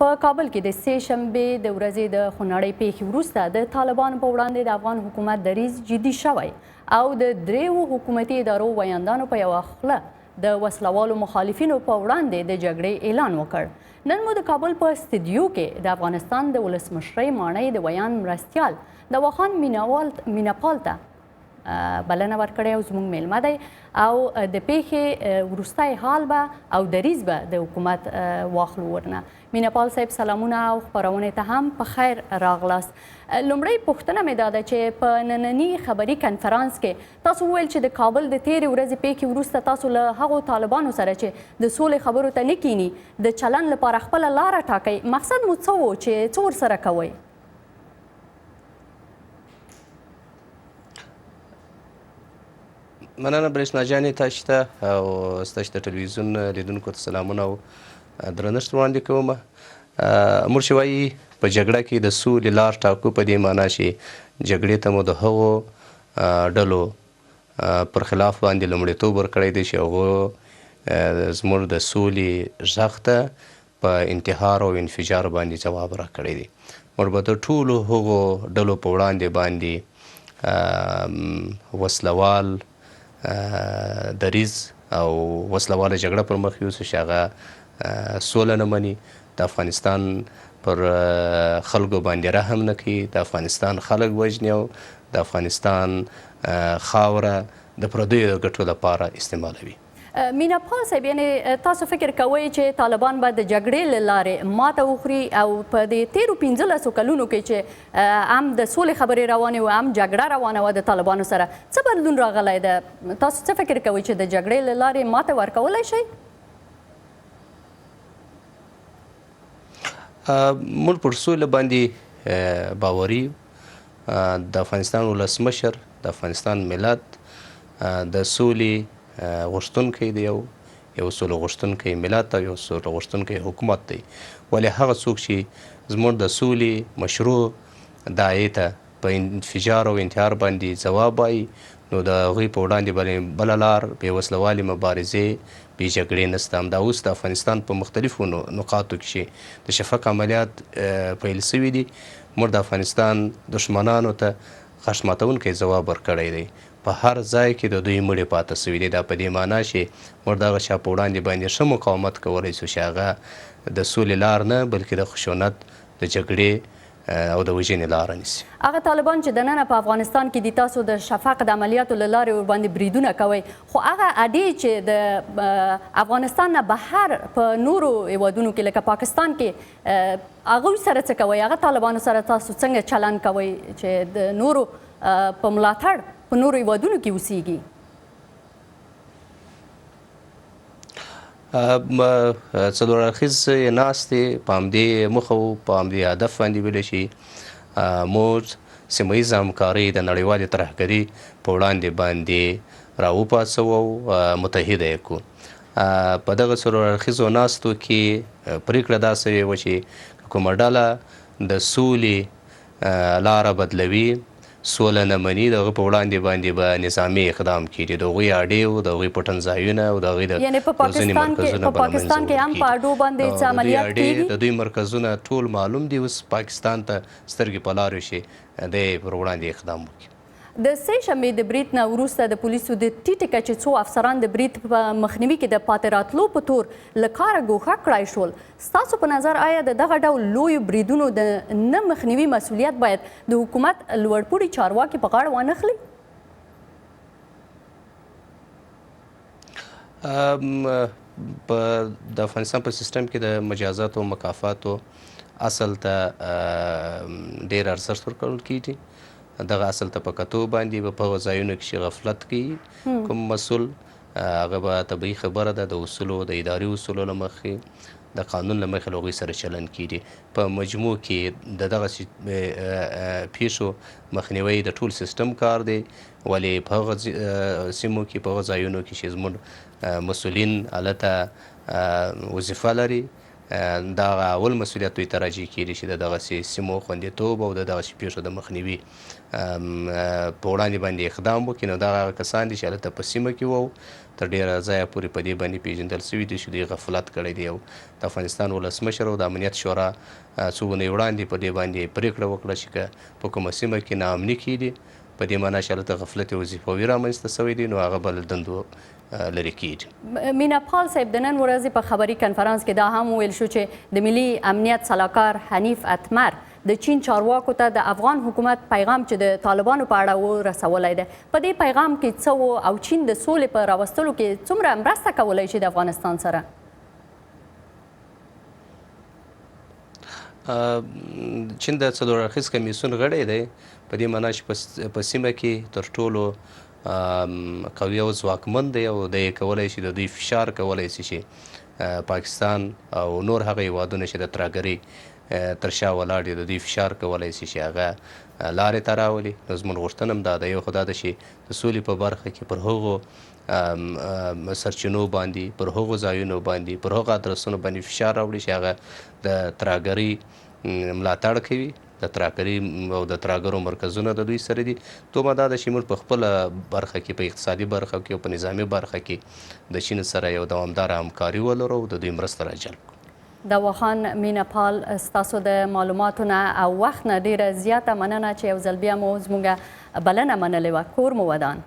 په کابل کې د سې شنبې د ورځې د خونړۍ پېښې وروسته د طالبانو په وړاندې د افغان حکومت دریځ جدي شوی او د درېیو حکومتي ادارو ویاندانو په یوه خوله د وسلوالو مخالفینو په وړاندې د جګړې اعلان وکړ. نن مو د کابل په استدیو کې د افغانستان د ولسمشرۍ ماڼۍ د ویاند مرستیال دواخان مینهپال ته بلنه ورکړې او زموږ میلمه دی او د پیښې وروستی حال به او دریځ به د حکومت واخلو ورنه. مینهپال صاحب سلامونه او خپرونې ته هم په خیر راغلاست. لومړۍ پوښتنه مې دا ده چې په ننني خبري کنفرانس کې تاسو وویل چې د کابل د تیرې ورځې پیښې وروسته تاسو له هغو طالبانو سره چې د سولې خبرو ته نه کیني د چلن لپاره خپله لاره ټاکئ، مقصد مو څه و چې څه ورسره کوئ؟ مننه برېښنا جانې، تاسو ته او ستاسو د ټلویزیون لیدونکو ته سلامونه او درنښت وړاندې کوم. موږ چې وایي په جګړه کې د سولې لار ټاکو، په دې معنا چې جګړې ته مو د هغو ډلو پر خلاف باندې لومړیتوب ورکړی دی چې هغو زموږ د سولې غږ ته په انتحار او انفجار باندې ځواب راکړی دی. موږ به د ټولو هغو ډلو په وړاندې باندې وسلوال دریځ او وسلواله جګړه پر مخ یوسو چې هغه سوله نه مني، د افغانستان پر خلکو باندې رحم نه کوي، د افغانستان خلک وژني او د افغانستان خاوره د پردیو ګټو لپاره استعمالوي. مینهپال صاحب، یعنی تاسو فکر کوئ چې طالبان به د جګړې له لارې ماته وخوري او په دې تیرو 15 کلونو کې چې هم د سولې خبرې روانې وې هم جګړه روانه وه د طالبانو سره، څه بدلون راغلی ده؟ تاسو څه فکر کوئ چې د جګړې له لارې ماته ورکولی شئ؟ موږ پر سولې باندې باوري یو. د افغانستان ولسمشر، د افغانستان ملت د سولې غوښتونکی دی، یو سوله غوښتونکی ملت او یو سوله غوښتونکی حکومت دی. ولې هغه څوک چې زموږ د سولې مشروع داعیې ته په انفجار او انتحار باندې ځواب وایي، نو د هغوی په وړاندې بله لار بې وسلوالې مبارزې، بې جګړې نشته. همدا اوس د افغانستان په مختلفو نقاطو کې د شفق عملیات پیل شوي دي. موږ د افغانستان دښمنانو ته غاښ ماتونکی ځواب ورکړی دی. په هر ځای کې د دوی مړي پاته شوي دي. دا په دې معنا چې موږ د هغه چا په وړاندې باندې ښه مقاومت کولی شو چې هغه د سولې لار نه بلکې د خشونت، د جګړې او د وژنې لاره نیسي. هغه طالبان چې دننه په افغانستان کې دي، تاسو د شفق د عملیاتو له لارې ورباندې بریدونه کوئ، خو هغه اډې چې د افغانستان نه بهر په نورو هیوادونو کې لکه پاکستان کې، هغوی سره څه کوئ؟ هغه طالبانو سره تاسو څنګه چلن کوئ چې د نورو په ملاتړ په نورو هیوادونو کې اوسیږي؟ څلور اړخیز ناستې په همدې موخه و، په همدې هدف باندې ویلی شي موږ سیمه ییزه همکارۍ د نړیوالې ترهګري په وړاندې باندې راوپاڅوو او متحده یې کړو. په دغه څلور اړخیزو ناستو کې پریکړه دا شوې وه چې کومه ډله د سولې لاره بدلوي، سوله نه مني، د هغه په وړاندې باندې به نظامي اقدام کیږي. د هغوی اډې او د هغوی پټنځایونه او د هغوی د یعنی په روزنې پاکستان کې مرکزونه په به له منځه پاکستان کې وړل هم په کیږي. اډو باندې څه د دوی عملیات اډې، کیږي؟ د دوی مرکزونه ټول معلوم دي. اوس پاکستان ته سترګې په لار شي دی پر وړاندې اقدام وکړي. د سې شنبې د برید نه وروسته د پولیسو د ټیټې کچې څو افسران د برید په مخنیوي کې د پاتې راتلو په تور له کاره ګوښه کړای شول. ستاسو په نظر آیا د دغه ډول لویو بریدونو د نه مخنیوي مسولیت باید د حکومت لوړپوړي چارواکي په غاړه وانخلي؟ په د افغانستان په سیستم کې د مجازاتو او مکافاتو اصل ته ډیر ارزښت ورکول کیږي. دغه اصل ته په کتو باندې به په هغو ځایونو کې چې غفلت کوي کوم مسؤل، هغه به طبیعي خبره ده د اصولو، د اداري اصولو له مخې، د قانون له مخې له هغوی سره چلن کیږي. په مجموع کې د دغسې پیښو مخنیوی د ټول سیستم کار دی، ولې په هغه سیمو کې، په هغو ځایونو کې چې زموږ مسؤلین هلته وظیفه لري، دا هغه اول مسؤلیت دوی ته راجع کېږي چې د دغسې سیمو خوندیتوب او د دغسې پېښو د مخنیوي په وړاندې باندې اقدام وکړي. نو دغه هغه کسان دي چې هلته په سیمه کې وو، تر ډېره ځایه پورې په دې باندې پېژندل شوي دي چې دوی غفلت کړی دی. او د افغانستان ولسمشر او د امنیت شورا څو اونۍ وړاندې په دې باندې پرېکړه وکړه چې که په کومه سیمه کې ناامني کېږي، په دې مانا چې هلته غفلت وظیفوي رامنځته شوی دی، نو هغه به له دندو لرې کېږي. مینه پال صاحب، د نن ورځې په خبري کنفرانس کې دا هم وویل شو چې د ملي امنیت سلاکار حنیف اتمر د چین چارواکو ته د افغان حکومت پیغام چې د طالبانو په اړه و رسولی دی. په دې پیغام کې څه و او چین د سولې په راوستلو کې څومره مرسته کولی شي د افغانستان سره؟ چین د څلور اړخیز کمیسیون غړی دی، په دې معنا چې په سیمه کې تر ټولو قوي او ځواکمن دی او دی کولای شي د دوی فشار کولای شي چې پاکستان او نور هغه هیوادونه چې د ترهګرۍ تر شا ولاړ دي، د دوی فشار کولای شي چې هغه لارې ته راولي. نو زموږ غوښتنه هم دا ده، یو خو دا ده چې د سولې په برخه کې پر هغو سرچینو باندې، پر هغو ځایونو باندې، پر هغو ادرسونو باندې فشار راوړي چې هغه د ترهګرۍ ملاتړ کوي، د ترهګرۍ او د ترهګرو مرکزونه د دوی سره دي. دومره دا ده چې موږ په خپله برخه کې، په اقتصادي برخه کې او په نظامي برخه کې د چین سره یو دوامداره همکاري ولرو او د دوی مرسته راجلب کړو. دواخان مینه پال، ستاسو د معلوماتو نه او وخت نه ډیره زیاته مننه چې یو ځل بیا مو زموږ بلنه منلې وه. کور مو ودان.